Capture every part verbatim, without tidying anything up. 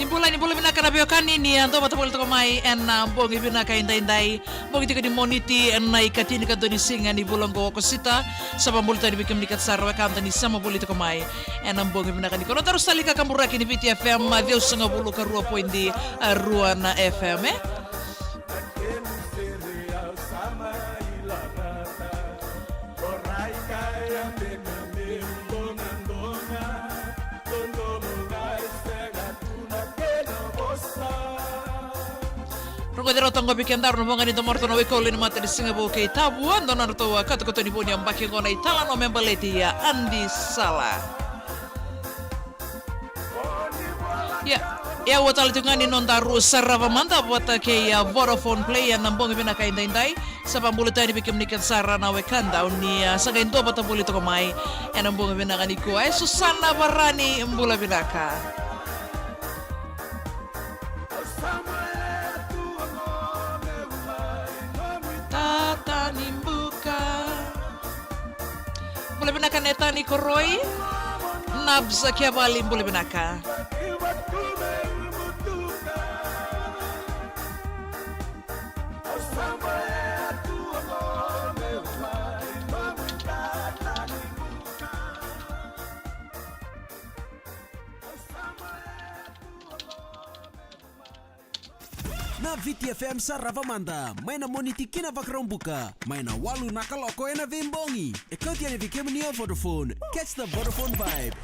Ni bula, ni bula vinaka na veiwekani, ni a dua vata voli toka mai ena bogi vinaka edaidai. Bogi tiko ni Moniti, ena ikatini ka dua ni siga ni vula oqo o Okosita. Sa vakabula tale yani vei kemuni kece sara na wekada ni sema voli toka mai ena bogi vinaka nikua. Nodaru salika kaburaki ni Viti F M, ciwasagavulu ka rua point rua na F M, e? Rogoci ratou oqo vei kedaru na voqa ni domoratou na Waikolo ni matanisiga vou kei Tavua, dua na nodratou a katokato ni vou ni yabaki oqo na italanoa me baleti a Adi Sala. Ia, e au tale tiko ga ni nodaru sarava mada vata kei a Vodafone Play ena bogi vinaka edaidai. Sa vakabula tale yani vei kemuni kece sara na wekada ni a sa qai dua vata voli toka mai ena bogi vinaka nikua. E Susana Varani, bula vinaka. Tata ni buka. Bula vinaka Netani Koroi. Nabs Kiavali, bula vinaka. Na Viti F M sarava mada mai na Moniti ki na Vakaraubuka, mai na walu na kaloko ena veibogi. E kauti yani vei kemuni o Vodafone. Catch the Vodafone vibe.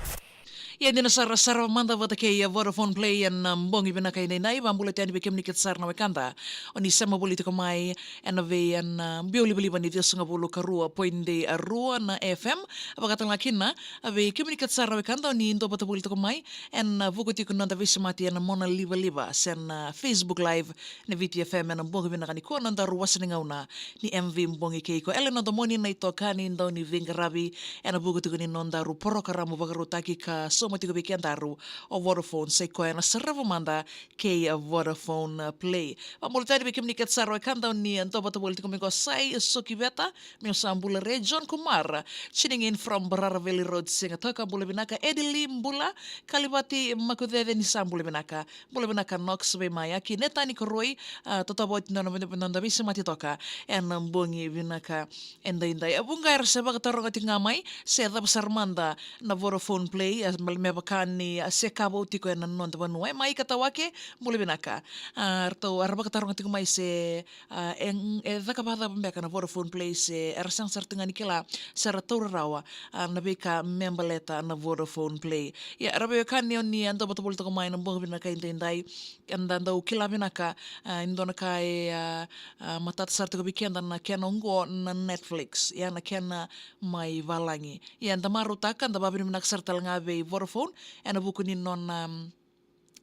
Ia dina sara, sarava mada vata kei a Vodafone Play ena bogi vinaka edaidai. Vakabula tale yani vei kemuni kece sara na wekada o ni sema voli toka mai ena vei, ena biau livaliva ni ciwasagavulu ka rua point rua na F M. Vakatalega kina vei kemuni kece sara na wekada o ni dua vata voli toka mai ena vuku tiko ni noda veisemati ena mona livaliva se na Facebook Live ni Viti F M ena bogi vinaka nikua, nodaru wasa ni gauna ni M V Bogi kei Koya. Ela noda moni na itokani dau ni veiqaravi ena vuku tiko ni nodaru porokaramu vakarautaki ka sauma tiko vei kedaru o Vodafone, sai koya na sarava mada kei a Vodafone Play. Vakabula tale yani vei kemuni kece sara na wekada o ni dua vata voli tiko mai qo, Sai Sokiveta, meu sa bula re, John Kumar, tuning in from Barara Valley Road, Sigatoka, bula vinaka, Edili, bula, Kalivati Makucece, ni sa bula vinaka. Bula vinaka Knox Veimayaki, Netani Koroi, a, totoka oti na noda, noda veisemati toka ena bogi vinaka edaidai. A vuqa era se vakataroga tiko ga mai se cava sara mada na Vodafone Play, a, me, me vaka ni, a, se ka vou tiko ena noda vanua. E Maika Tawake, bula vinaka. A, ratou era vakataroga tiko mai se, a, e, e caka vakacava beka na Vodafone Play, se era sega sara tiko ga ni kila se ra taura rawa, a, na veika me baleta na Vodafone Play. Ia, ra veiwekani o ni a dua vata voli toka mai na bogi vinaka edaidai, eda dau kila vinaka, a, e dua na ka e, a, a, matata sara tiko vei keda na kena oqo na Netflix, ia na kena mai valagi. Ia, eda marautaka, eda vakavinavinaka sara tale ga vei Vodafone ena vuku ni nona, am,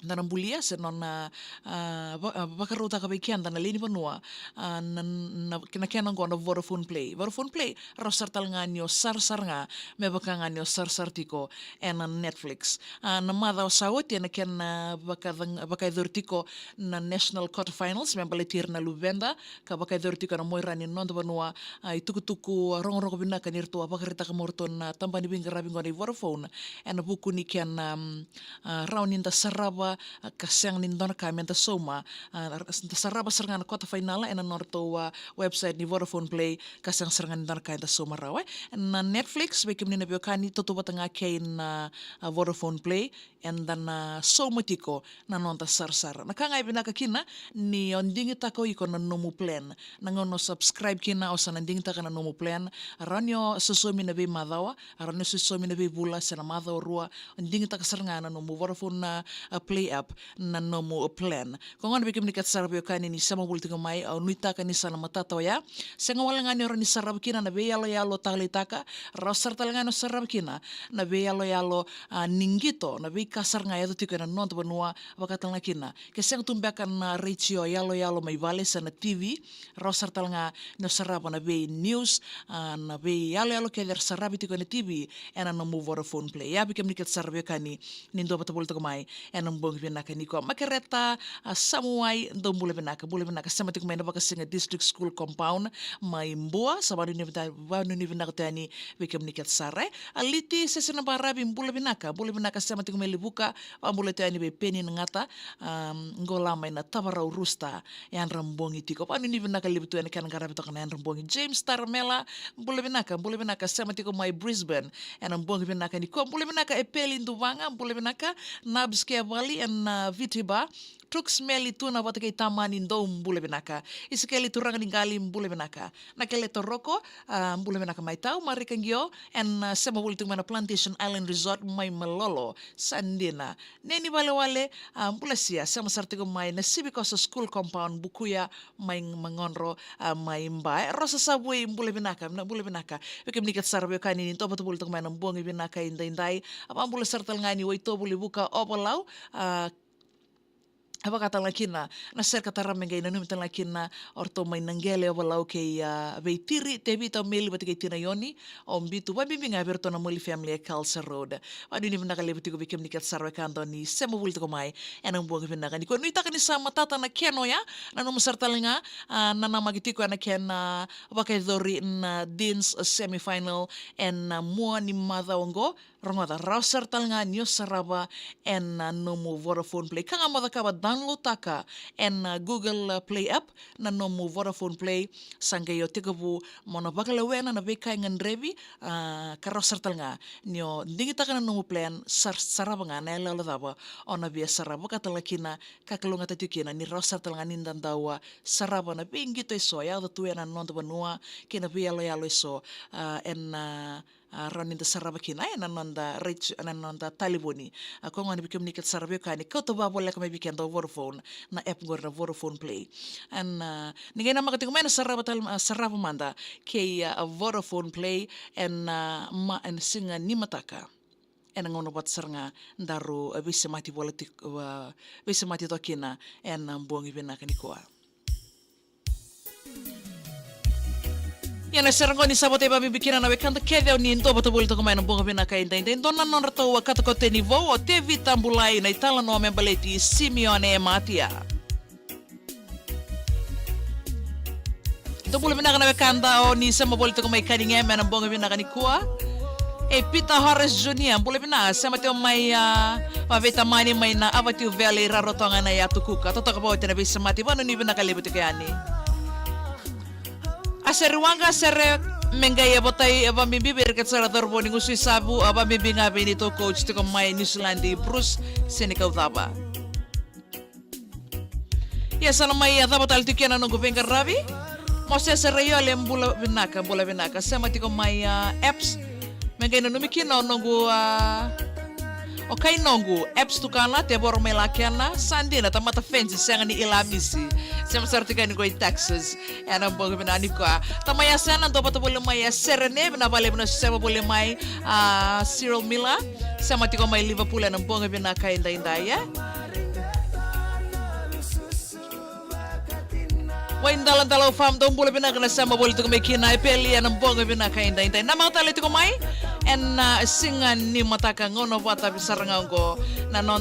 nona bulia se nona, a, va-, a, vakarautaka vei keda na lewe ni vanua, a, na, na, na kena oqo na Vodafone Play. Vodafone Play, rawa sara tale ga ni o sarasara ga, me vaka ga ni o sarasara tiko ena Netflix. A, na macawa sa oti ena kena, a, vaka-, vakayacori tiko na National Quarter Finals me baleti ira na luveda, ka vakayacori tiko ena muaira ni noda vanua, a, itukutuku, a, rogorogo vinaka ni ratou a vakaraitaka mai o ratou na tabana ni veiqaravi oqo na Vodafone ena vuku ni kena, am, a, rawa ni da sarava, a, ka sega ni dua na ka me da sauma, a, da sarava sara ga na quarter final ena nodratou, a, website ni Vodafone Play, ka sega sara ga ni dua na ka eda sauma rawa, e. Na Netflix, vei kemuni na veiwekani, tautauvata ga kei na, a, Vodafone Play, eda na sauma tiko na noda sarasara. Na ka ga e vinaka kina ni o digitaka o iko na nomu plan. Na gauna o subscribe kina, o sa na digitaka na nomu plan. Rawa ni o sosomi na veimacawa, rawa ni o sosomi na veivula se na macawa rua. O digitaka sara ga na nomu Vodafone na, a, Play app na nomu plan. Ko gona vei kemuni kece sara veiwekani ni sema voli tiko mai, au nuitaka ni sa na matata oya. Sega wale ga ni o rawa ni sarava kina na veiyaloyalo taleitaka, rawa sara tale ga ni o sarava kina na veiyaloyalo, a, ni qito, na veika sara ga e yaco tiko ena noda vanua, vaka tale ga kina ke sega tu beka na retio yaloyalo mai vale se na T V, rawa sara tale ga ni o sarava na vei news, a, na veiyaloyalo kece era saravi tiko ena T V ena nomu Vodafone Play. Ia vei kemuni kece sara veiwekani ni dou vata voli toka mai ena bogi vinaka nikua. Makereta, a, Samuai, dou bula vinaka, bula vinaka, sema tiko mai na Vakasiga District School Compound mai Bua, sa vanuinui vina-, vanuinui vinaka tu yani vei kemuni kece sara, e. A Liti Sese na Baravi, bula vinaka, bula vinaka, sema tiko mai Levuka, vabula tu yani vei Peni Nagata, a, qo la mai na Tavarau Rooster, yadra bogi tiko. Vanuinui vinaka levu tu ena kena qaravi toka na yadra bogi. James Taramela, bula vinaka, bula vinaka, sema tiko mai Brisbane ena bogi vinaka nikua. Bula vinaka Epeli Duvaga, bula vinaka Nabs Kevali ena, a, Viti Bar. Truks Meli Tuna vata kei Tamani, dou bula vinaka. Isikeli Turaga ni Qali, bula vinaka. Nakele Toroko, a, bula vinaka mai tau. Marika Qio ena, a, sema voli tiko mai na Plantation Island Resort mai Malolo, sa dina. Neni Valewale, a, bula sia, sema sara tiko mai na Sivikoso School Compound, Bukuya mai Magodro, a, mai Ba, e. Rosa Savui, bula vinaka, na bula vinaka vei kemuni kece sara veiwekani ni dou vata voli toka mai ena bogi vinaka edaidai. A, vabula sara tale ga yani Waitovu Levuka, Ovalau, a, vaka tale ga kina na sere ka tara me qai nanumi tale ga kina o ratou mai Naqele, Ovalau kei, a, Veitiri, Tevita, Meli vata kei Tina Ioni, o Bitu, vabibi ga vei iratou na Moli family e Kelsey Road. Vanuinui vinaka levu tiko vei kemuni kece sara wekada ni sema voli tiko mai ena bogi vinaka nikua. Nuitaka ni sa matata na kena oya, nanuma sara tale ga, a, nanamaki tiko ena kena, a, vakayacori na Deans semifinal ena, a, mua ni macawa oqo. Rogoca, rawa sara tale ga ni o sarava ena, a, nomu Vodafone Play. Ka ga mo cakava, download taka ena, a, Google, a, Play app na nomu Vodafone Play. Sa qai o tekivu mo na vakalewena na veika e gadrevi, a, ka rawa sara tale ga ni o digitaka na nomu plan, sar-, sarava ga na iyaloyalo cava o na via sarava, vaka tale ga kina ka kalougata tiko kina ni rawa sara tale ga ni da dau, a, sarava na veiqito eso e yaco tu ena noda vanua kei na veiyaloyalo eso, a, ena, a, a, rawa ni da sarava kina, e, na noda rate, na noda talevoni. A, ko gona vei kemuni kece sara veiwekani, kauta vavoleka mai vei keda o Vodafone na app qori na Vodafone Play. Ena, a, ni qai namaka tiko mai na sarava tale, a, sarava mada kei, a, a, Vodafone Play ena, a, ma-, ena siga ni mataka. Ena gauna vata sara ga daru, a, veisemati vola tiko, a, veisemati toka kina ena bogi vinaka nikua. Ia na sere qo ni sa vata i vabibi kina na wekada kece o ni dou vata voli toka mai na bogi vinaka edaidai. Dua na nodratou a katakata ni vou o Tevita Bulai, na italanoa me baleti Simione Matia. Dou bula vinaka na wekada o ni sema voli toka mai Cunningham ena bogi vinaka nikua. E Peter Horace Junior, bula vinaka, sema tiko mai, a, vaveitamani mai na Avatiu Valley, Rarotonga ena yatu Kuka. Totoka vou ena veisemati, vanuinui vinaka levu tiko yani. A sere waqa, sere me qai a votai, a vabibi vei ira kece sara cauravou ni gusu i Savu, a vabibi ga vei neitou coach tiko mai New Zealand, Bruce Senikaucava. Ia sa na mai, a, cava tale tiko kina na noqu veiqaravi. Mosese Raiole, bula vinaka, bula vinaka. Sema tiko mai, a, Apps. Me qai nanumi kina o noqu, a, o kai noqu Apps Tukana, Tevoro mai Lakena. Sa dina, tamata Fenji, sega ni Ilamisi. Sema sara tiko yani qo i Texas ena bogi vinaka nikua. Tamai Asena, dou vata voli mai, a, Serene, vinaka vakalevu na sema voli mai, a, Cyril Miller. Sema tiko mai Liverpool ena bogi vinaka edaidai, e. Waidaladala Farm, dou bula vinaka na sema voli tiko mai kina, e Peli, ena bogi vinaka edaidai. Namaka tale tiko mai ena, a, siga ni mataka, gauna vata sara ga oqo na noda